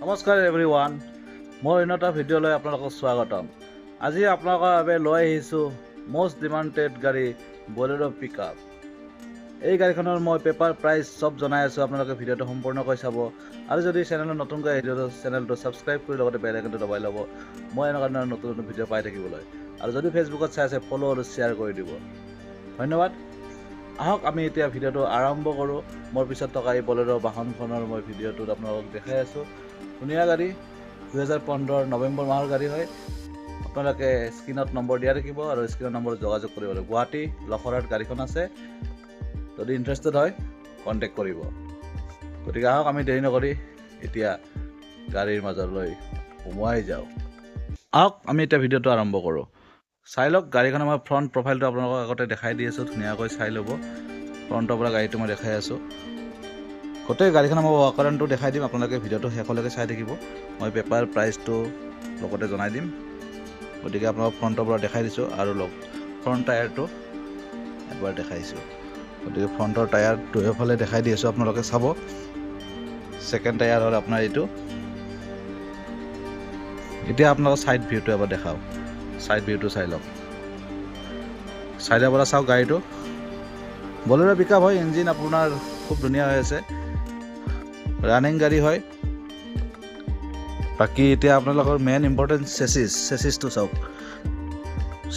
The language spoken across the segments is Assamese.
নমস্কাৰ এভৰি ওৱান, মোৰ অন্য এটা ভিডিঅ'লৈ আপোনালোকক স্বাগতম। আজি আপোনালোকৰ বাবে লৈ আহিছোঁ মষ্ট ডিমাণ্ডেড গাড়ী বলেৰ' পিক আপ। এই গাড়ীখনৰ মই পেপাৰ, প্ৰাইচ চব জনাই আছোঁ। আপোনালোকে ভিডিঅ'টো সম্পূৰ্ণকৈ চাব আৰু যদি চেনেলত নতুনকৈ আহিছে, চেনেলটো ছাবস্ক্ৰাইব কৰি লগতে বেল আইকনটো দবাই ল'ব, মই এনেকুৱা ধৰণৰ নতুন নতুন ভিডিঅ' পাই থাকিবলৈ। আৰু যদি ফেচবুকত চাই আছে, ফ'ল' আৰু শ্বেয়াৰ কৰি দিব। ধন্যবাদ। আহক, আমি এতিয়া ভিডিঅ'টো আৰম্ভ কৰোঁ। মোৰ পিছত থকা এই বলেৰ' বাহনখনৰ মই ভিডিঅ'টোত আপোনালোকক দেখাই আছোঁ। ধুনীয়া গাড়ী, 2015 নৱেম্বৰ মাহৰ গাড়ী হয়। আপোনালোকে স্ক্ৰীণত নম্বৰ দিয়া থাকিব আৰু স্ক্ৰীণৰ নম্বৰত যোগাযোগ কৰিব লাগিব। গুৱাহাটী লখৰাত গাড়ীখন আছে। যদি ইণ্টাৰেষ্টেড হয়, কণ্টেক্ট কৰিব। গতিকে আহক, আমি দেৰি নকৰি এতিয়া গাড়ীৰ মাজলৈ সোমোৱাই যাওঁ। আহক, আমি এতিয়া ভিডিঅ'টো আৰম্ভ কৰোঁ। চাই লওক গাড়ীখন। মই ফ্ৰণ্ট প্ৰফাইলটো আপোনালোকক আগতে দেখাই দি আছোঁ, ধুনীয়াকৈ চাই ল'ব। ফ্ৰণ্টৰ পৰা গাড়ীটো মই দেখাই আছোঁ। গোটেই গাড়ীখনৰ মই ৱাকাৰণটো দেখাই দিম। আপোনালোকে ভিডিঅ'টো শেষলৈকে চাই থাকিব। মই পেপাৰ, প্ৰাইচটো লগতে জনাই দিম। গতিকে আপোনালোকক ফ্ৰণ্টৰ পৰা দেখাই দিছোঁ আৰু লওক, ফ্ৰণ্ট টায়াৰটো এবাৰ দেখাইছোঁ। গতিকে ফ্ৰণ্টৰ টায়াৰ দুয়োফালে দেখাই দি আছোঁ, আপোনালোকে চাব। ছেকেণ্ড টায়াৰ হ'ল আপোনাৰ এইটো। এতিয়া আপোনালোকৰ ছাইড ভিউটো এবাৰ দেখাওঁ। ছাইড ভিউটো চাই লওক। ছাইডৰ পৰা চাওক গাড়ীটো। বলেৰ' পিক আপ হয়। ইঞ্জিন আপোনাৰ খুব ধুনীয়া হৈ আছে, ৰানিং গাড়ী হয়। বাকী এতিয়া আপোনালোকৰ মেইন ইম্পৰ্টেণ্ট চেচিছ, চেচিছটো চাওক।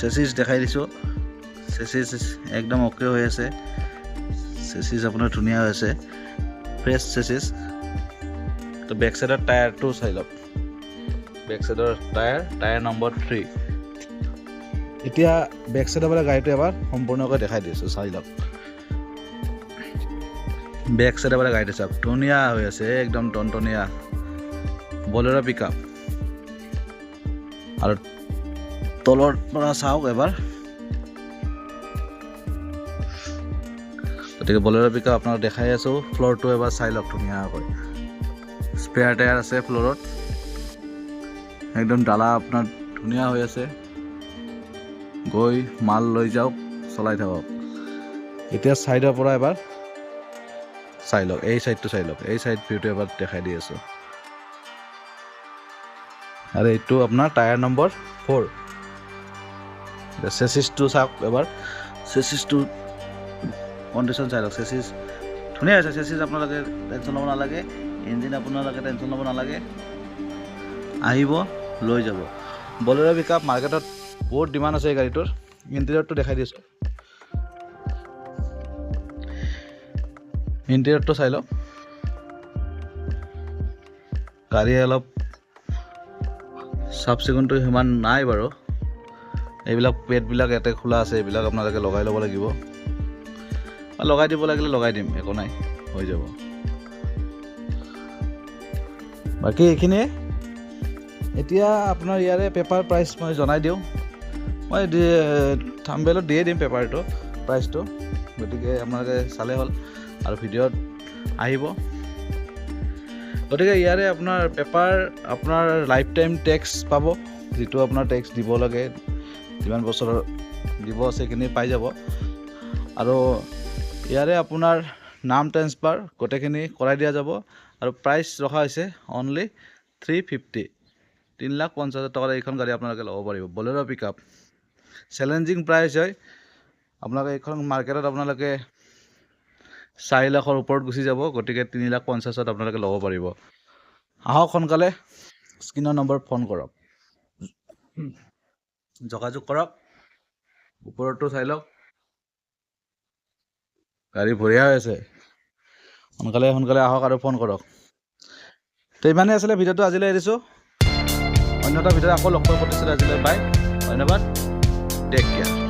চেচিছ দেখাই দিছোঁ। চেচিছ একদম অ'কে হৈ আছে। চেচিছ আপোনাৰ ধুনীয়া হৈ আছে, ফ্ৰেছ চেচিছ। তো বেক চাইডৰ টায়াৰটো চাই লওক। বেক চাইডৰ টায়াৰ, টায়াৰ নম্বৰ 3। এতিয়া বেক চাইডৰ পৰা গাড়ীটো এবাৰ সম্পূৰ্ণকৈ দেখাই দিছোঁ, চাই লওক। বেক চাইডৰ পৰা গাড়ীটো চাওক, ধুনীয়া হৈ আছে, একদম টনটনীয়া বলেৰ' পিক আপ। আৰু তলৰ পৰা চাওক এবাৰ। গতিকে বলেৰ' পিক আপ আপোনাক দেখাই আছোঁ। ফ্ল'ৰটো এবাৰ চাই লওক ধুনীয়াকৈ। স্পেয়াৰ টায়াৰ আছে ফ্ল'ৰত। একদম ডালা আপোনাৰ ধুনীয়া হৈ আছে। গৈ মাল লৈ যাওক, চলাই থাকক। এতিয়া ছাইডৰ পৰা এবাৰ চাই লওক। এই ছাইডটো চাই লওক। এই ছাইড ভিউটো এবাৰ দেখাই দি আছোঁ। আৰু এইটো আপোনাৰ টায়াৰ নম্বৰ 4। চেচিছটো চাওক এবাৰ। চেচিছটো কণ্ডিশ্যন চাই লওক। চেচিছ ধুনীয়া আছে। চেচিছ আপোনালোকে টেনশ্যন ল'ব নালাগে। ইঞ্জিন আপোনালোকে টেনশ্যন ল'ব নালাগে। আহিব, লৈ যাব। বলেৰ' পিক আপ মাৰ্কেটত বহুত ডিমাণ্ড আছে এই গাড়ীটোৰ। ইণ্টেৰিয়ৰটো দেখাই দিছোঁ। ইণ্টেৰিয়ৰটো চাই লওক। গাড়ী অলপ চাফ চিকুণটো সিমান নাই বাৰু। এইবিলাক পেডবিলাক ইয়াতে খোলা আছে, এইবিলাক আপোনালোকে লগাই ল'ব লাগিব। লগাই দিব লাগিলে লগাই দিম, একো নাই, হৈ যাব। বাকী এইখিনিয়ে। এতিয়া আপোনাৰ ইয়াৰে পেপাৰ, প্ৰাইচ মই জনাই দিওঁ। মই থাম্বনেইলত দিয়ে দিম পেপাৰটো, প্ৰাইচটো। গতিকে আপোনালোকে চালে হ'ল আৰু ভিডিঅ'ত আহিব। গতিকে ইয়াৰে আপোনাৰ পেপাৰ, আপোনাৰ লাইফ টাইম টেক্স পাব। যিটো আপোনাৰ টেক্স দিব লাগে, যিমান বছৰৰ দিব আছে, সেইখিনি পাই যাব। আৰু ইয়াৰে আপোনাৰ নাম ট্ৰেন্সফাৰ গোটেইখিনি কৰাই দিয়া যাব। আৰু প্ৰাইচ ৰখা হৈছে অনলি 350। 3,50,000 টকাত এইখন গাড়ী আপোনালোকে ল'ব পাৰিব। বলেৰ' পিক আপ চেলেঞ্জিং প্ৰাইচ হয়। আপোনালোকে এইখন মাৰ্কেটত আপোনালোকে 4 লাখৰ ওপৰত গুচি যাব। গতিকে 3 লাখ 50ত আপোনালোকে ল'ব পাৰিব। আহক সোনকালে, স্ক্ৰীণৰ নম্বৰত ফোন কৰক, যোগাযোগ কৰক। ওপৰতো চাই লওক, গাড়ী বঢ়িয়া হৈ আছে। সোনকালে সোনকালে আহক আৰু ফোন কৰক। তো ইমানেই আছিলে ভিডিঅ'টো, আজিলৈ এৰিছোঁ। অন্য এটা ভিডিঅ'ত আকৌ লগ পোৱাৰ প্ৰতিশ্ৰুতি। আজিলৈ বাই, ধন্যবাদ, টেক কেয়াৰ।